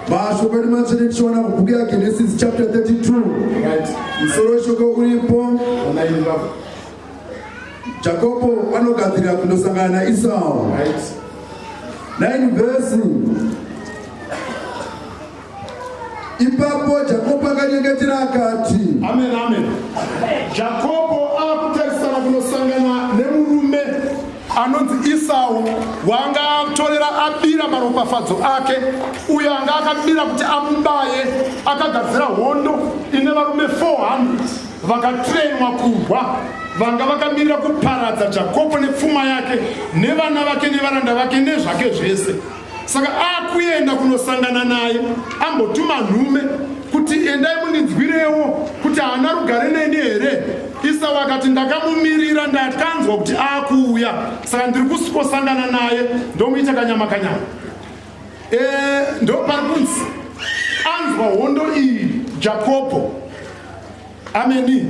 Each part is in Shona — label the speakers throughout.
Speaker 1: Mashoko edu matsvene tichiwana mubhuku yaGenesis chapter 32.
Speaker 2: Right.
Speaker 1: Musoro weshoko uripo.
Speaker 2: Ona ipapo.
Speaker 1: Jakobo anogadzirira kundosangana naIsau.
Speaker 2: Right.
Speaker 1: 9 verse. Ipapo Jakobo akanyengetera akati,
Speaker 2: Amen, amen. Jakobo akutarisana kunosangana nemurume anonzi Isau wanga atorera abira maropafadzo ake, uyo anga akabira kuti amubaye, akagadzira hondo ine varume 400 vakatrainwa kurwa, vanga vakamirira kuparadza Jakobo nepfuma yake nevana vake nevaranda vake nezvake zvese. Saka akuenda kunosangana naye, ambotuma nhume kuti endai mundinzwirewo kuti haana rugare neni here. Isau akati ndakamumirira, ndakanzwa kuti akuuya, saka ndiri kusikosangana naye ndomuita kanyama kanyama. Ndo pari kunzi anzwa hondo iyi Jakobo. Ameni.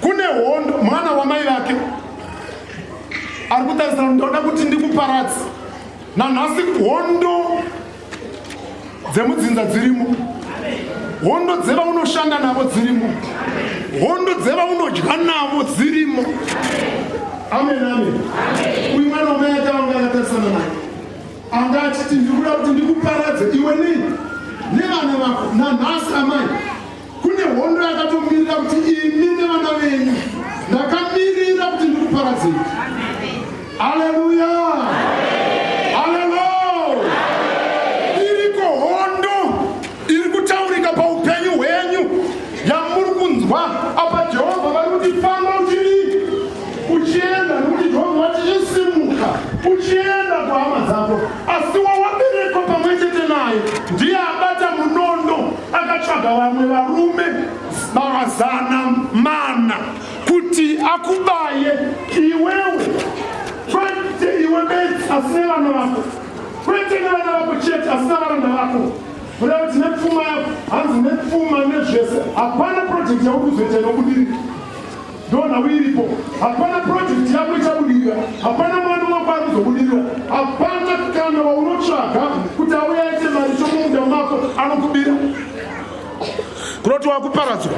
Speaker 2: Kune hondo, mwana wamai vake ari kutarisira, ndoda kuti ndikuparadze. Nanhasi hondo dzemudzinza dzirimo, hondo dzevaunoshanda navo dzirimo, hondo dzevaunodya navo dzirimo. Amen, amen. Uyu mwana wamai ake vanga akatarisana naye anga achiti ndikuda kuti ndikuparadze iwe nei nevana vako. Nanhasi amai, kune hondo yakatomirira kuti imi nevana venyu ndakamirira kuti ndikuparadzei. Haleluya, haleluya. Iriko hondo iri kutaurika paupenyu hwenyu yamuri kunzwa apa. Jehovha vari kuti famba uchidii, uchienda, nekuti Jehovha vatichisimuka uchienda kuhama dzako, asi wawaberekwa pamwe chete naye ndiye abata munondo, akatsvaga vamwe varume 400 kuti akubaye iwewe, kwete iwe bedzi asi nevana vako, kwete nevana vako chete asi navaranda vako, kureva kuti nepfuma yako, hanzi nepfuma nezvese. Hapana project yauri kuzoita inobudirira, ndonhau iripo. Hapana project yako ichabudirira, hapana mwana wako ari kuzobudirira, hapana kana waunotsvaga kuti auye aite mari chomumunda mako anokubira, kunoti wakuparadzwa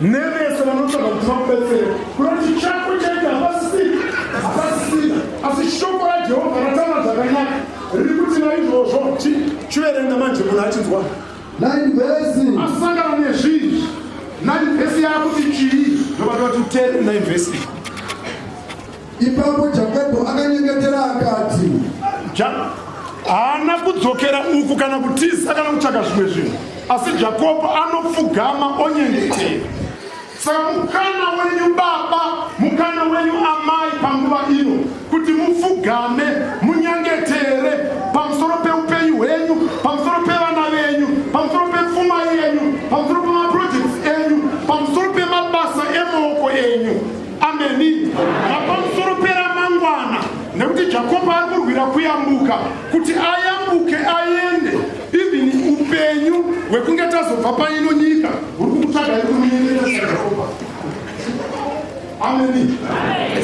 Speaker 2: nevese vanotsvaga kuti vakubetsere, kunoti chako chaita hapasisiri, hapasisiri. Asi shoko raJehovha rataura zvakanaka, riri kuti naizvozvo chiverenga manje munhu achinzwa.
Speaker 1: 9 verse.
Speaker 2: Asangana nezvizvi, 9 verse yakuti chii? Ndobata kuti 10 9 verse.
Speaker 1: Ipapo Jakobo akanyengetera akati,
Speaker 2: Haana kudzokera uku kana kutiza kana kutsvaga zvimwe zvinhu, asi Jakobho anopfugama onyengetera. Saka mukana wenyu baba, mukana wenyu amai panguva ino kuti mupfugame munyengetere pamusoro peupenyu hwenyu, pamusoro pevana venyu, pamusoro pepfuma yenyu, pamusoro pemaprojects enyu, pamusoro pemabasa emaoko enyu. Ameni. Napamusoro peramangwana, nekuti Jakobho ari kurwira kuyambuka, kuti ayambuke aende. Even upenyu hwekunge tazobva paino nyika huri kukutsvagai kumunyengetera saJakobho. Ameni.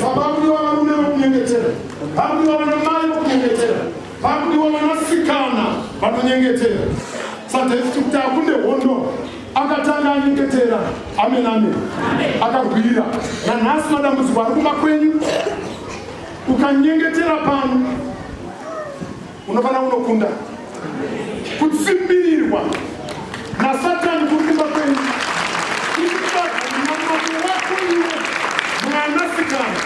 Speaker 2: Saka pakudiwa varume vokunyengetera, pakudiwa vanamai vokunyengetera, pakudiwa vanasikana vanonyengetera. Saka kuti akunde hondo akatanga anyengetera. Amen, amen. Akarwira. Nanhasi madambudziko ari kumba kwenyu, ukanyengetera pano unofanira unokunda kutsimbirirwa naSatani kuri kumba kwenyu. Kuri kutsvaga munamato wako iwe mwanasikana,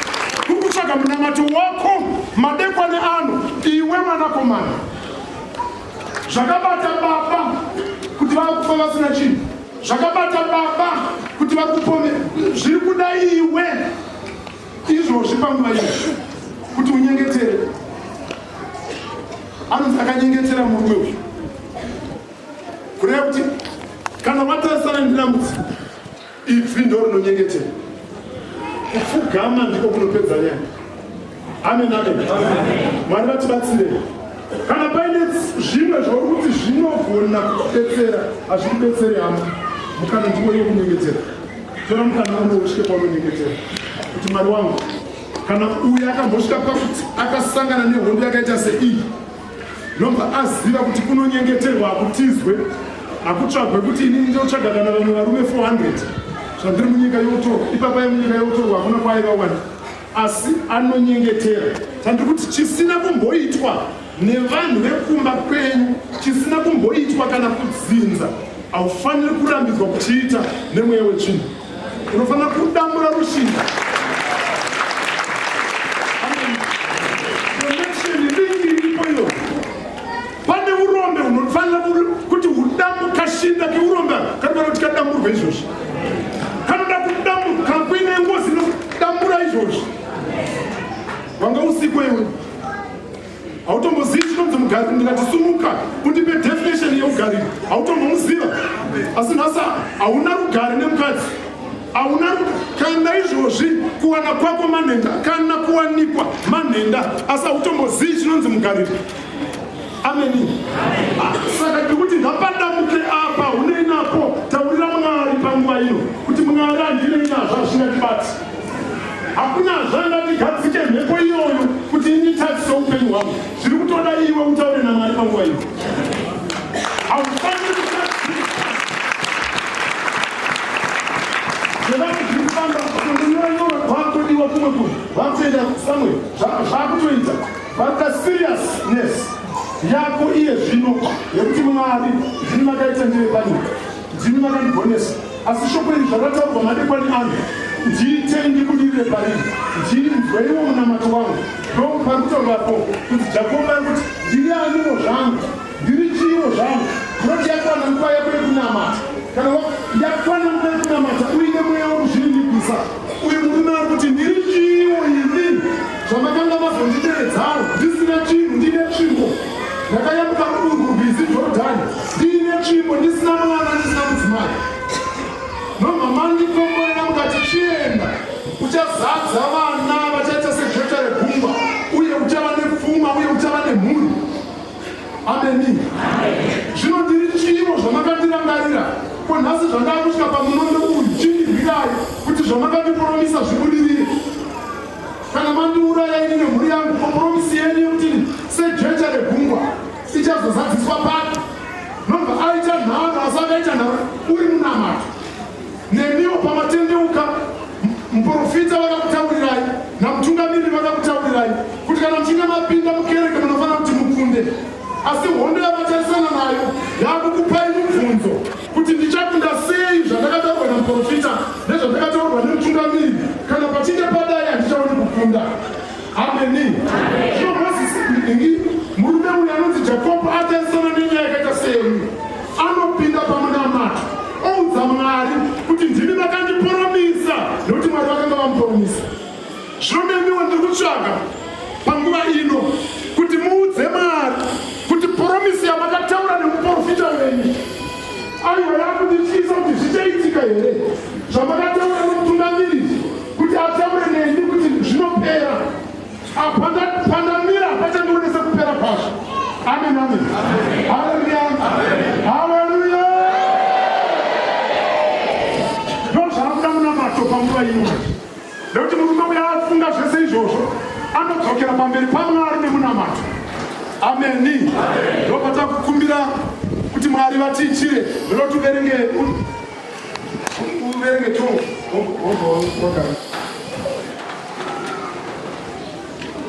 Speaker 2: kuri kutsvaga munamato wako madekwane ano iwe mwanakomana. Zvakabata baba kuti vakufa vasina chinhu, zvakabata baba kuti vakupome, zviri kuda iwe izvozvi panguva iyo kuti unyengetere. Anonzi akanyengetera murume uyu, kureva kuti kana watarisana nedambudziko, ibvi ndo rinonyengetera. Kupfugama ndiko kunopedza nyaya. Amen, amen. Mwari vatibatsire. Kana paine zvimwe zvauri kuti zvinogona kukubetsera, hazvikubetseri hama. Mukana ndiwo iwo kunyengetera. Tora mukana uno usvike paunonyengetera kuti Mwari wangu, kana uyu akambosvika pakuti akasangana nehondo yakaita seiyi. Nobva aziva kuti kunonyengeterwa hakutizwe, hakutsvagwe kuti inini ndotsvaga kana vamwe varume 400 zvandiri munyika youtorwa. Ipapa yemunyika youtorwa hakuna kwaaiva wani, asi anonyengetera. Chandiri kuti chisina kumboitwa nevanhu vekumba kwenyu, chisina kumboitwa kana kudzinza, haufaniri kurambidzwa kuchiita nemweya wetsvina. Unofanira kudambura rushinga. Connection link iripo iyo. Pane urombe hunofanira kuti hudambu kashinda keurombe kanofanira kuti kadamburwe izvozvi. Kanoda kudamburwa kana kuine ngozi inodambura izvozvi. Wanga usiko iwe. Hautombozivi chinonzi mugariri. Ndikati sumuka undipe definition yeugariri, hautombomuziva. Asi nhasi hauna rugare nemukadzi, hauna kana izvozvi kuwana kwako manhenda kana kuwanikwa manhenda, asi hautombozivi chinonzi mugariri. Ameni. Saka ndiri kuti ngapadamuke apa, hunei napo, taurira Mwari panguva ino kuti Mwari handinei nazvo, hazvingandibati. Hakuna zvangatigadzike mhepo iyoyo kuti inditadzise upenyu hwangu. Zviri kutoda iwe utaure naMwari panguva iyo. Haufaniri kutadzika. Zvevanhu zviri kufamba kundonyora kwakutodiwa kumwe kunhu vakutoenda somewhere zvakutoita varikuda seriousness yako iye zvino yekuti Mwari ndini makaita ndiri panyika, ndini makandigonesa, asi shoko iri zvakataurwa madekwani ano ndiitei ndibudirire pariri, ndinzweiwo munamato wangu. Ndo pari kutaurwapo kuti Jakobo ari kuti ndiri aniwo zvangu, ndiri chiiwo zvangu. Kunoti yakwana nguva yako yekunamata, kana yakwana nguva yekunamata uine mweya wekuzvininipisa. Uyu murume ari kuti ndiri chiiwo ini zvamakanga mazondideredzawo, ndisina chinhu, ndine tsvimbo, ndakayambuka urwu rwizi Jorodhani ndiine tsvimbo, ndisina mwana, ndisina mudzimai. Nobva mandikomborera mukati chienda, uchazadza vana vachaita sejecha regungwa, uye uchava nepfuma, uye uchava nemhuri. Ameni. Zvino ndiri chivo zvamakandirangarira, ko nhasi zvandava kusvika pamunondo uyu, chindirwirai kuti zvamakandiporomisa zvibudirire. Kana mandiuraya ini nemhuri yangu, ko poromisi yenyu yekuti sejecha regungwa ichazozadziswa papi? Nobva aita nharo, asi akaita nharo uri munamato. Nemiwo pamatendeuka, muprofita vakakutaurirai namutungamiriri vakakutaurirai kuti kana muchinge mapinda mukereke munofanira kuti mukunde. Asi hondo yamatarisana nayo yakukupai mubvunzo kuti ndichakunda sei zvandakataurwa namuprofita nezvandakataurwa nemutungamiriri, kana pachinge padai handichaoni kukunda. Ameni. Zvino Mozisi ingi murume uyu anonzi Jakobho atarisana nenyaya yakaita seyenyu, anopinda pamunamato oudza Mwari kuti ndimi makandiporomisa, nekuti Mwari vakanga vamuporomisa. Zvino nemiwo ndiri kutsvaga panguva ino kuti muudze Mwari kuti poromisi yamakataura nemuporofita wenyu aiwa yakundityisa kuti zvichaitika here zvamakataura nomutungamiriri kuti ataure neni kuti zvinopera. Pandamira pachandionesa kupera kwazvo. Amen, amen. Haleluya, haleluya. Ndozvaakuda munamato panguva ino, nekuti murume uya afunga zvese izvozvo anodzokera pamberi paMwari nemunamato. Ameni. Ndopatakukumbira kuti Mwari vatiitire. Ndoda kuti uverenge uverenge to wogara.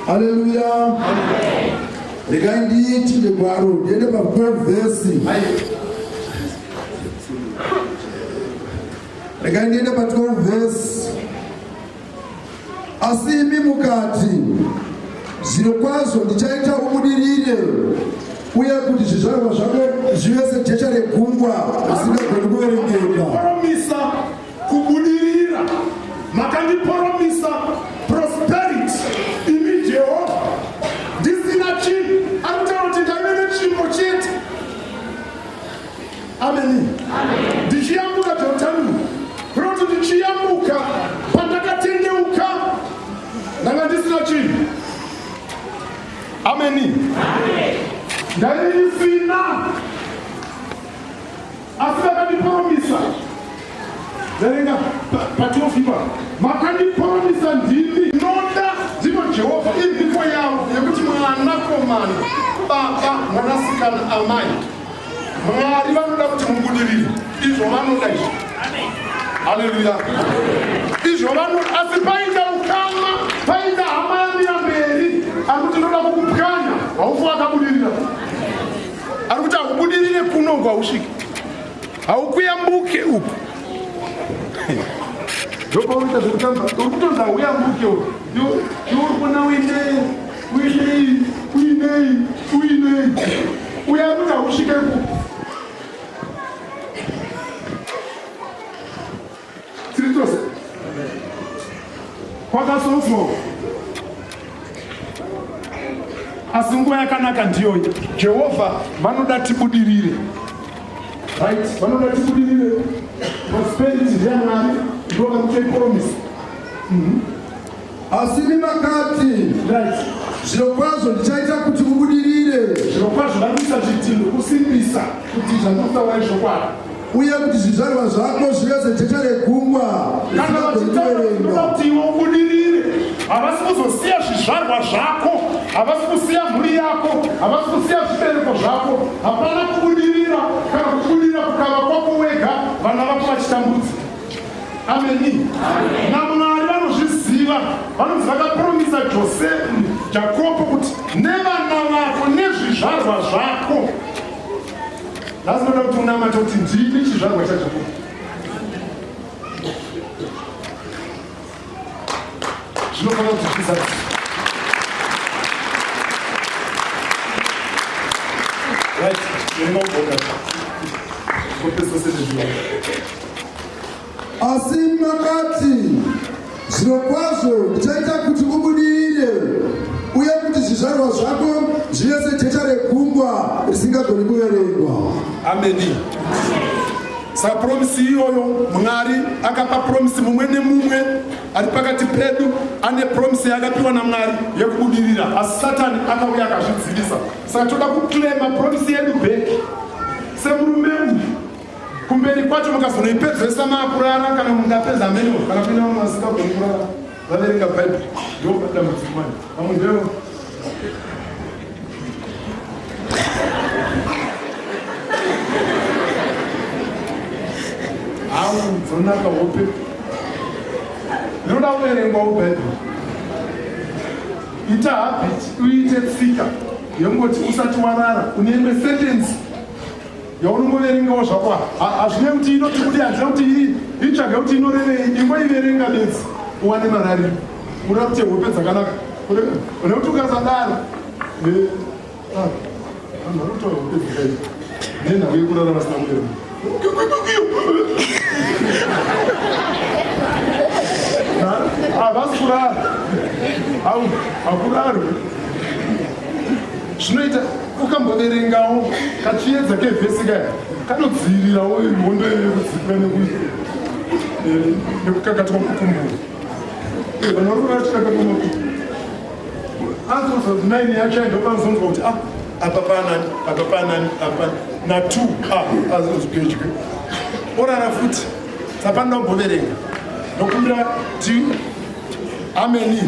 Speaker 1: Haleluya. Regai ndiite gwaro ndiende pa 12 verse. Regai ndiende pa 12 verse. Asi imi mukati, zvirokwazvo ndichaita ubudirire uye kuti zvizvarwa zvako zvive sejecha regungwa risingagoni kuverengeka.
Speaker 2: Poromisa kubudirira, makandiporomisa prosperity imi Jehovha, ndisina chinhu. Ari kutaura kuti ndaive netsvimbo chete. Ameni. Ndichiyambuka Jordhani, kunoti ndichiyambuka pandakatendeuka ndanga ndisina chinhu. Ameni. Ndaive ndisina, asi vakandiporomisa. Verenga pa12 ipapo. Makandiporomisa ndimi noda ndimo Jehovha imhiko yavo yekuti mwanakomana. baba, mwanasikana, amai, Mwari vanoda kuti mubudirire. Izvo vanoda izvo. Haleluya. Izvo vanoda, asi paita ukama, paita hama yamira mberi, ari kuti ndoda kukupwanya, haufi wakabudirira. Ari kuti hakubudirire kuno uku hausviki. Haukuyambuke uku. Ndopaunoita zvekutamba, uri kutonzi hauyambuke uku. Iwe uri kuona uinei, uinei, uinei, uinei. Uya kuti hausvike ku. Tiri tose. Kwakasonswa. Asi nguva yakanaka ndiyoyi. Jehovha vanoda tibudirire. Right? Vanoda tibudirire. Prosperity ndeyamwari ndo vanotoipromisa.
Speaker 1: Asi imi makati,
Speaker 2: Right.
Speaker 1: Zvirokwazvo ndichaita kuti ubudirire.
Speaker 2: Zvirokwazvo vanoisa zvitindo kusimbisa kuti zvandikutaura izvokwadi.
Speaker 1: Uye kuti zvizvarwa zvako zvive sejecha regungwa
Speaker 2: Kana
Speaker 1: risingagoni
Speaker 2: vachitaura
Speaker 1: kuverengwa.
Speaker 2: kuda kuti iwe ubudirire, havasi kuzosiya zvizvarwa zvako, havasi kusiya mhuri yako, havasi kusiya zvibereko zvako. Hapana kubudirira kana kubudirira kukava kwako wega, vana vako vachitambudzika. Ameni. NaMwari vanozviziva, vanonzi vakapromisa Josefu, Jakobo kuti nevana vako nezvizvarwa zvako. Nhasi ndoda kuti unamate kuti ndini chizvarwa chaJakobo. Zvinofanira kuti zvizadziswe. Right, verenga ugoga. Ngopesa sendezviwa.
Speaker 1: Asi makati, Zvirokwazvo ndichaita kuti ubudirire, uye kuti zvizvarwa zvako zvive sejecha regungwa risingagoni kuverengwa.
Speaker 2: Ameni. Saka promisi iyoyo Mwari akapa promisi mumwe nemumwe ari pakati pedu ane promisi yaakapiwa naMwari yekubudirira, asi Satani akauya akazvidzivisa. Saka toda kuclaima promisi yedu back semurume uyu. Kumberi kwacho mukazonoipedzesa maakurara kana mungapedza ameniwo kana kuine vamwe vasingagoni kurara vaverenga Bhaibheri ndo dambudziko manje vamwe ndevo hau dzonaka hope ndinoda kuverengwawo Bhaibheri. Ita habit uite tsika yekungoti usati warara une imwe sentence yaunongoverengawo zvako. Hazvinei kuti inoti kudi, hazvina kuti itsvage kuti inorevei, ingoiverenga bedzi uwane marariro, urapite hope dzakanaka. Nekuti ukasadaro vanhu vari kutaura hope dzakaipa nenhau yekurara vasina kuverenga. Havasi kurara, hakurarwe. Zvinoita ukamboverengawo kachiedza kevhesi kaya kanodzivirirawo hondo yekudzipwa nekukakatwa makumbo. Vanhu vari kurara chikakatwa makumbo azozo nine yacho ndopanozonzwa kuti ah, apa panani, apa panani, apa na two, ah, azozigedye orara futi. Sapanoda kumboverenga. Ndokumbira ti ameni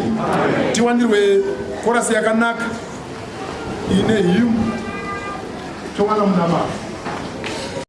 Speaker 2: tiwanirwe korasi yakanaka ine hymn towana munamato.